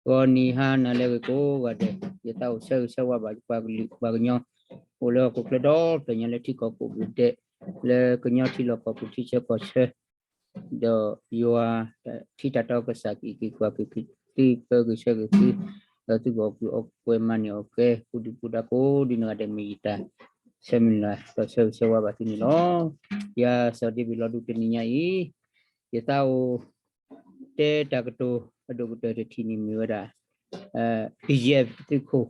ဂီၤနံၤဟါနၤလၢအဂ့ၤကိးဂၤဒဲး, ယသးအိၣ်ဆၢဂ့ၤဆၢဝါဘၣ်ယပှၤကလုာ်ပှၤကညီ အိၣ်လၢဟီၣ်ခိၣ်ချၢဒီဖျၢၣ်ညါလၢထံကီၢ်ကိးပူၤဒဲး, လၢကညီထံလီၢ်ကီၢ်ပူၤထံဆၢကီၢ်ဆၢ ဒီးယွၤထံတၢ်တီကစၢ်က့ၤက့ၤကွၢ်က့ၤက့ၤသု ပၢဂ့ၤဆၢဂ့ၤသု, ဒီးသုကအိၣ်ကူၣ်အိၣ်ပှဲၤမၤန့ၢ်အီၣ်ကဲ ပူၤဒုၣ်ပူၤဒါကိးဒ်နဂၤဒဲးမ့ၢ်ယတၢ်ဆၢမုၢ်လၢ် ဒီးဆၢဂ့ၤဆၢဝါဘၣ်သုန့ၣ်လီၤ. ယၤစီၤဒ့ဝံးလီၤဒူတနံၤညါအံၤ, ယသးအိၣ် တဲတၢ်ကတိၤအဒိၣ်ကတၢၢ်တထံၣ်န့ၣ်မ့ၢ်ဝဲဒၣ် BGF သုးခိၣ်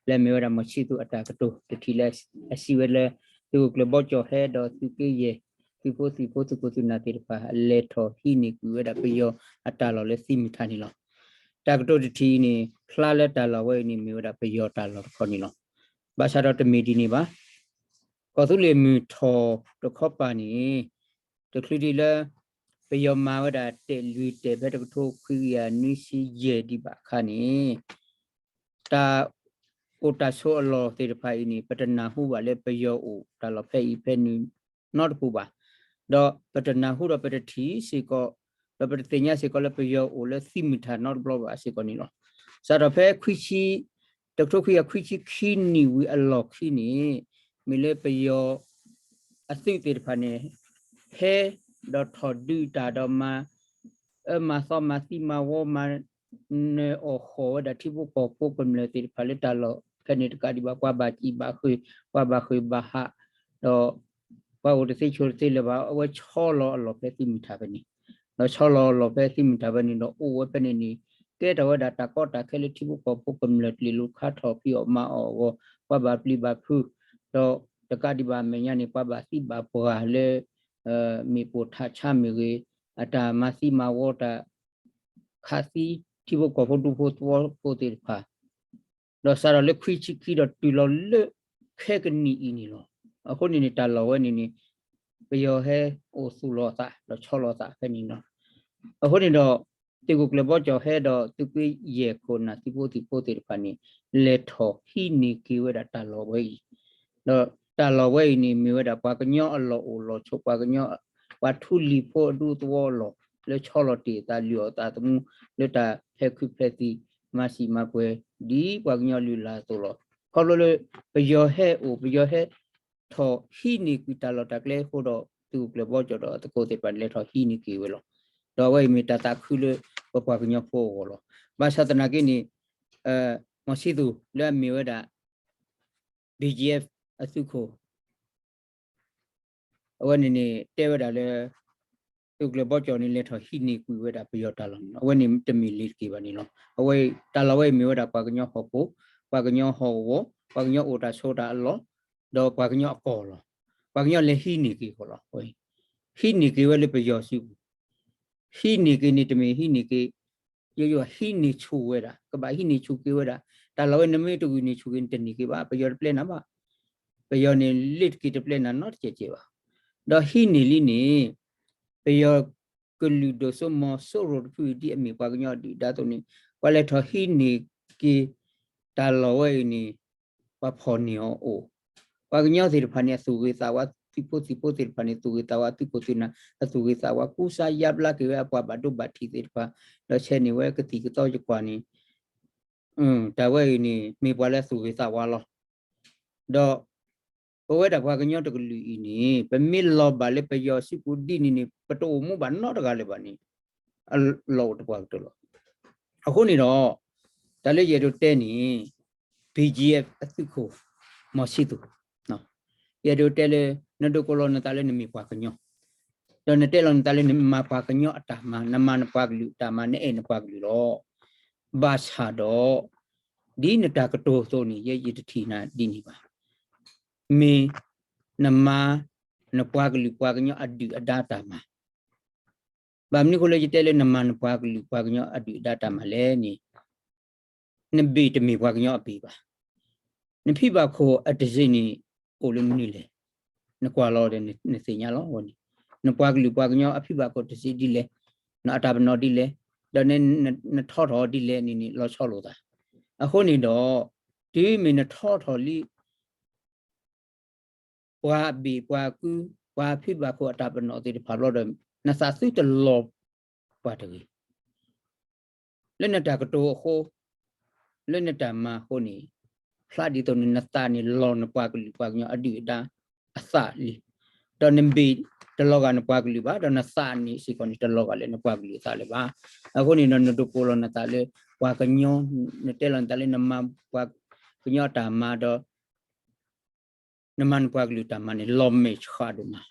လၢအမ့ၢ်ဝဲဒၣ်မီၤဆံသူးအတၢ်ကတိၤတထံၣ်လၢအစံးဝဲလၢ သုးခိၣ်ကျၢၢ်ဘီကၠီၣ်ဟဲဒီးသုးက့ယဲၢ် သုးဖိသုးဖိသုးခိၣ်သုးနၢ်သ့ၣ်တဖၣ် အလဲၤထီၣ်ဟံးန့ၢ်ကွံာ်ဝဲဒၣ်ပယီၤအတၢ်လီၢ်လၢသံမုၢ်ထၣ်န့ၣ်လီၤ. တၢ်ကတိၤတထံၣ်အံၤန့ၣ် ဖျါလၢတၢ်လီၢ်ဝဲအံၤန့ၣ် မ့ၢ်ဝဲဒၣ်ပယီၤတၢ်လီၢ်တခီန့ၣ်လီၤ. ဘၣ်ဆၣ်ဒီးတမ့ၢ်ဒ်န့ၣ်ဘၣ်. ကီၢ်သူလ့ၤမုၢ်ထီၣ်တခီပၤန့ၣ် တချုးဒံးလၢ ပယီၤမၤဝဲဒၣ်တဲာ်လွံၢ်တဲာ်ဖဲတကထိခွံကယၤနွံဆံယဲၢ်ဒံးဘၣ်အခါန့ၣ် တၢ်အိၣ်တၢ်ဆိးအလီၢ်သ့ၣ်တဖၣ်အံၤန့ၣ် ပတနၢ်ဟူဘၣ်လၢပယီၤအိၣ်တၢ်လီၢ်ဖဲအံၤဖဲနုၤနီတပူၤဘၣ်. ဒီးပတနၢ်ဟူဒီးပတထံၣ်စ့ၢ်ကီး, ဒီးပတသ့ၣ်ညါစ့ၢ်ကီးလၢပယီၤအိၣ်လၢသံမုၢ်ထၣ်နီတဘျီဘၣ်စ့ၢ်ကီးန့ၣ်လီၤ. စးထီၣ်ဖဲခွံဆံ, တကထိခွံကယၤခွံဆံခံနံၣ်ဝံၤအလီၢ်ခံန့ၣ် မ့ၢ်လၢပယီၤအသုးသ့ၣ်တဖၣ်န့ၣ် ဟဲဒီးထီၣ်ဒုးတၢ်ဒီးမၤ အၢမၤသီမၤသံမၤဝီမၤ နၢၤအီၣ်ဃီၣ်ဝဲဒၣ်ထံဖိကီၢ်ဖိကမျၢၢ်သ့ၣ်တဖၣ်လၢတၢ်လီၢ်ဖဲန့ၣ်တကးဒံးဘၣ် ပှၤဘၣ်စံၣ်ဘၣ်ဃုာ်, ပှၤဘၣ်ဃုာ်ဘၣ်ဟး, ဒီးပှၤအိၣ်တသ့ဆိးတသ့လၢၤဘၣ် အဝဲဆီလီၤအလီၢ်ဖဲသံမုၢ်ထၣ်ဖဲန့ၣ်, ဒီးဆီလီၤအလီၢ်ဖဲသံမုၢ်ထၣ်ဖဲန့ၣ်ဒီးအိၣ်ဝဲဖဲန့ၣ်န့ၣ် ကဲထီၣ်ဝဲဒၣ်တၢ်ကီတၢ်ခဲလၢထံဖိကီၢ်ဖိကမျၢၢ်ကျ့ၤလိၤခါထီၣ်ဖံးအီၣ်မၤအီၣ်အဂီၢ် ပှၤဘၣ်ပျံၤဘၣ်ဖုး, ဒီးတကးဒံးဘၣ်အမဲာ်ညါန့ၣ် ပှၤဘၣ်သံဘၣ်ပှၢ်လၢ မ့ၢ်ပိာ်ထးဆါမ့ၢ်ဂ့ၤ, အတၢ်မၤသံမၤဝီတၢ် ခးသံထံဖိကီၢ်ဖိဒူဖိသဝီဖိသ့ၣ်တဖၣ်, ဒီးစးထီၣ်လၢခွံဆံခံဒီးတုၤလီၤလၢခဲကနံၣ်အံၤန့ၣ်လီၤ. အဃိန့ၣ်န့ၣ် တၢ်လီၢ်ဝဲန့ၣ်န့ၣ် ပယီၤဟဲအိၣ်သူၣ်လီၤအသး ဒီးဆီလီၤအသးဖဲန့ၣ်လီၤ. အဃိန့ၣ်ဒီး သုးခိၣ်ကျၢၢ်ဘီကၠီၣ်ဟဲဒီးသုးက့ယဲၢ်ခိၣ်နၢ်သံဖိသံၣ်ဖိသ့ၣ်တဖၣ်န့ၣ် လဲၤထီၣ်ဟံးန့ၢ်က့ၤဝဲဒၣ်တၢ်လီၢ်ဝဲအံၤ, ဒီးတၢ်လီၢ်ဝဲအံၤန့ၣ် မ့ၢ်ဝဲဒၣ်ပှၤကညီအလီၢ်အိၣ်လီၢ်ဆိး ပှၤကညီ ပှၤထူလံၤဖိအဒူသဝီအလီၢ် လၢဆီလီၤတ့ၢ်အသးလုၢ်အီၣ်သးသမူ လၢတၢ်ဟဲခုဖဲသံ မၤစံၣ်မၤပှဲၤ ဒ်ပှၤကညီလုၢ်လၢ်အသိးလီၤ. ခီဖျိလၢ ပယီၤဟဲအိၣ် ပယီၤဟဲထီၣ်ဟံးန့ၢ်ကွံာ်တၢ်လီၢ်တၢ်ကျဲအဃိဒီး သုးခိၣ်ကျၢၢ်ဘီကၠီၣ်ဒီးအသကိးသ့ၣ်တဖၣ်န့ၣ် လဲၤထီၣ်ဟံးန့ၢ်က့ၤဝဲလီၤ. ဒီးအဝဲအံၤမ့ၢ်တၢ်သးခုလၢပပှၤကညီဖိအဂီၢ်လီၤ. ဘၣ်ဆၣ်သနာ်က့န့ၣ် မီၤဆံသူးလၢအမ့ၢ်ဝဲဒၣ် BGF အသုးခိၣ် အဝဲန့ၣ်န့ၣ် တဲဝဲဒၣ်လၢ သုးခိၣ်ကျၢၢ်ဘီကၠီၣ်န့ၣ် လဲၤထီၣ်ဟံးန့ၢ်ကွံာ်ဝဲဒၣ်ပယီၤတၢ်လီၢ်န့ၣ်လီၤ. အဝဲန့ၣ်တမ့ၢ်လ့ၤတက့ၢ်ဘၣ်န့ၣ်လီၤ. အဝဲ တၢ်လီၢ်ဝဲအံၤမ့ၢ်ဝဲဒၣ်ပှၤကညီဟီၣ်ခိၣ်, ပှၤကညီဟီၣ်ကဝီၤ, ပှၤကညီအိၣ်တၢ်ဆိးတၢ်အလီၢ်, ဒီးပှၤကညီအကီၢ်လီၤ. ပှၤကညီလဲၤဟံးန့ၢ်က့ၤဃီလီၤ. ဟံးန့ၢ်က့ၤဝဲလၢပယီၤစုပူၤ ဟံးန့ၢ်က့ၤန့ၣ် တမ့ၢ်ဟံးန့ၢ်က့ၤ ယိယိ ဟံးန့ၢ်ဆူၣ်ဝဲဒၣ် ကဘၣ်ဟံးန့ၢ်ဆူၣ်က့ၤဝဲဒၣ်. တၢ်လီၢ်ဝဲ နမ့ၢ်တဂုာ်န့ၢ်ဆူၣ်က့ၤန့ၣ် တန့ၢ်က့ၤဘၣ်. ပယီၤတပျဲနၤဘၣ်. ပယီၤန့ၣ် လ့ၤတက့ၤတပျဲနၤနီတစဲးစဲးဘၣ်. ဒီးဟံးန့ၢ်လံန့ၣ် ပယီၤကလုာ်ဒိၣ်စိမီၤစိရိၤတဖု ဒ်အမ့ၢ်ပှၤကညီအဒုၣ်အဒါအသိးန့ၣ် ပှၤလဲၤထီၣ်ဟံးန့ၢ်က့ၤ တၢ်လီၢ်ဝဲအံၤန့ၣ် ပှၤဖီၣ်န့ၢ်အီၤအိၣ်. ပှၤကညီသ့ၣ်တဖၣ်န့ၣ် အသူၣ်ဂ့ၤသးဝါ, သုးဖိသံၣ်ဖိသ့ၣ်တဖၣ်န့ၣ် သူၣ်ဂ့ၤသးဝါ, သုးခိၣ်သုးနၢ် အသူၣ်ဂ့ၤသးဝါ, ကူစါယါဘျါက့ၤဝဲအပှၤဘၣ်ဒိဘၣ်ထံးသ့ၣ်တဖၣ်, ဒီးဆဲးန့ၢ်ဝဲကသံၣ်ကသီယကွၢ်န့ၣ် တၢ်ဝဲအံၤန့ၣ် မ့ၢ်ပှၤလၢအသူၣ်ဂ့ၤသးဝါလီၤ. ဒီး ပဝဲဒၣ်ပှၤကညီတကလုာ်အံၤန့ၣ် ပမ့ၢ်လီၤဘၣ်လၢပယီၤစုပူၤဒ်န့ၣ်န့ၣ် ပတအိၣ်မူဘၣ်နီတဂၤလၢၤဘၣ်န့ၣ် အလီၢ်အိၣ်တပှၢ်ကတၢၢ်လီၤ. အဃိန့ၣ်ဒီး တၢ်လၢယအဲၣ်ဒိးတဲန့ၣ် BGF အသုးခိၣ် မီၤဆံသူး ယအဲၣ်ဒိးတဲလၢ နဒိးကိးလီၤနသးလၢနမ့ၢ်ပှၤကညီ ဒီးနတဲလီၤနသးလၢနမၤပှၤကညီအတၢ်မၤ, နမၤနပှၤကလုာ်အတၢ်မၤ, နအဲၣ်နပှၤကလုာ်လီၤ. ဘၣ်ဆၣ်ဒီး ဒ်နတၢ်ကတိၤအသိးန့ၣ် ယဲယတထံၣ်နၤဒ်န့ၣ်ဘၣ်. မ့ၢ်နမၤနပှၤကလုာ်ပှၤကညီအဒုၣ်အဒါတၢ်မၤ ဘၣ်မနုၤအဃိလၢယတဲလၢနမၤနပှၤကလုာ်ပှၤကညီအဒုၣ်အဒါတၢ်မၤလဲၣ်န့ၣ်, နဘ့ၣ်တမ့ၢ်ပှၤကညီအဘ့ၣ်ဘၣ်. နဖံဘၣ်ခိၣ်အတစ့းန့ၣ် အိၣ်လၢမနုၤလဲၣ်. နကွၢ်လီၤဒီးနသ့ၣ်ညါလီၤဝဲန့ၣ်, နပှၤကလုာ်ပှၤကညီအဖံဘၣ်ခိၣ်တစ့းဒ်လဲၣ်, နအတၢ်ပနီၣ်ဒ်လဲၣ်, ဒီးနထီထီၣ်ဒ်လဲၣ်န့ၣ်န့ၣ် လီၤဆီလိာ်သး. အဃိန့ၣ်ဒီး တုၤမ့ၢ်နထီထီၣ်လံ ပှၤအဘ့ၣ်ပှၤအကု, ပှၤဖံဘၣ်ခိၣ်အတၢ်ပနီၣ်သ့ၣ်တဖၣ်ဘျီဒီး နသးသုတလီၤပှၤတဂ့ၤ. လၢနတၢ်ကတိၤအဃိ လၢနတၢ်မၤအဃိန့ၣ်, ဖျါဒ်သိးန့ၣ် နသးန့ၣ်လီၤနပှၤကလုာ်ပှၤကညီအဒုၣ်အဒါအသးလံ. ဒီးနဘ့ၣ်တလီၤဂာ်နပှၤကလုာ်ဘၣ်, ဒီးနသးန့ၣ်စ့ၢ်ကီးန့ၣ် တလီၤဂာ်လၢနပှၤကလုာ်အသးလၢၤဘၣ်. အဃိန့ၣ်ဒီး နဒိးကိးလီၤနသးလၢ ပှၤကညီ, နတဲလီၤနသးလၢနမၤပှၤကညီအတၢ်မၤဒီး နမၤနပှၤကလုာ်တၢ်မၤန့ၣ် လီၤမဲာ်ဆှးဒိၣ်မး,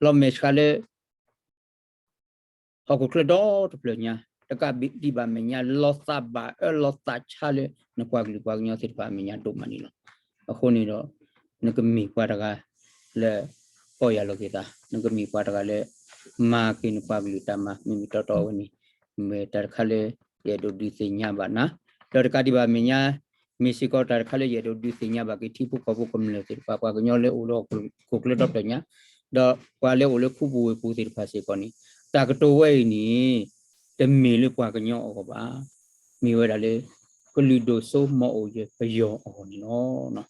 လီၤမဲာ်ဆှးလၢ ဟီၣ်ခိၣ်ချၢဒီတဖျၢၣ်ညါ, တကးဒံးဘၣ်မဲာ်ညါ လီၤသးဘၣ်အၢလီၤသးဆါလၢ နပှၤကလုာ်ပှၤကညီသ့ၣ်တဖၣ်အမဲာ်ညါဒိၣ်မးန့ၣ်လီၤ. အဃိန့ၣ်ဒီး နကမ့ၢ်ပှၤတဂၤလၢ ပီၢ်ယၢ်လီၤက့ၤသး, နကမ့ၢ်ပှၤတဂၤလၢ မၤက့ၤနပှၤကလုာ်တၢ်မၤ မ့မ့ၢ်တီတီဝဲန့ၣ်, မ့ၢ်တၢ်တခါလၢ ယအဲၣ်ဒိးဒုးသ့ၣ်ညါဘၣ်နၤ, ဒီးတကးဒံးဘၣ်မဲာ်ညါ မ့ၢ်စ့ၢ်ကီးတၢ်တခါလၢယအဲၣ်ဒိးဒုးသ့ၣ်ညါဘၣ်က့ၤ ထံဖိကီၢ်ဖိကမျၢၢ်သ့ၣ်တဖၣ် ပှၤကညီလၢအိၣ်လၢဟီၣ်ခိၣ်ချၢဒီဖျၢၣ်ညါ, ဒီးပှၤလၢအိၣ်လၢခူပူၤဝ့ၢ်ပူၤသ့ၣ်တဖၣ်စ့ၢ်ကီးန့ၣ်, တၢ်ကတိၤဝဲအံၤန့ၣ် တမ့ၢ်လၢပှၤကညီအဂီၢ်ဘၣ်. မ့ၢ်ဝဲဒၣ်လၢ ကလုာ်ဒိၣ်စိမီၤအိၣ်ယဲၢ်ပယီၤအဂီၢ်န့ၣ်လီၤ.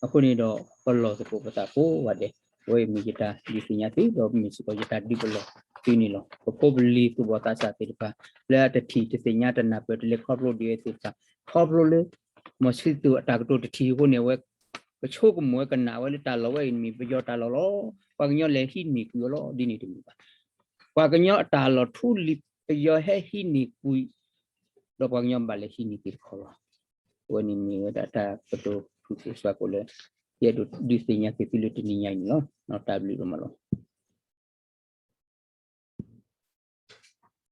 အဃိန့ၣ်ဒီး ပလီၢ်သကိးပသးကိးဂၤဒဲး, အဝဲအံၤမ့ၢ်ယတၢ်ဒုးသ့ၣ်ညါသု ဒီးမ့ၢ်စ့ၢ်ကီးယတၢ်ဒုးပလီၢ်သုန့ၣ်လီၤ. ပဖိပလံၤသူၣ်ဘီၣ်သးစၢ်သ့ၣ်တဖၣ် လၢအတထံၣ်တသ့ၣ်ညါတနၢ်ပၢၢ်တလဲၤခီဖျိဒ်အံၤသ့ၣ်တဖၣ်, ခီဖျိလၢ မီၤဆံသူးအတၢ်ကတိၤတထံၣ်အဃိန့ၣ် အဝဲ ကဆိကမိၣ်ဝဲကနၣ်ဝဲလၢတၢ်လီၢ်ဝဲအံၤမ့ၢ်ပယီၤတၢ်လီၢ်လီၤ. ပှၤကညီလဲၤဟံးန့ၢ်ကွံာ်အီၤလီၤ ဒ်န့ၣ်တမ့ၢ်ဘၣ်. ပှၤကညီအတၢ်လီၢ်ထူလံၤ ပယီၤဟဲဟံးန့ၢ်ကွံာ် ဒီးပှၤကညီဘၣ်လဲၤဟံးန့ၢ်က့ၤတခီလီၤ. အဝဲန့ၣ်မ့ၢ်ဝဲဒၣ်တၢ်ကတိၤဖုၣ်ကိာ်စွါကိာ်လၢ ယအဲၣ်ဒိးဒုးသ့ၣ်ညါက့ၤသုလၢတနံၤညါအံၤန့ၣ်လီၤ. တၢ်ဘျုးဒိၣ်မးလီၤ.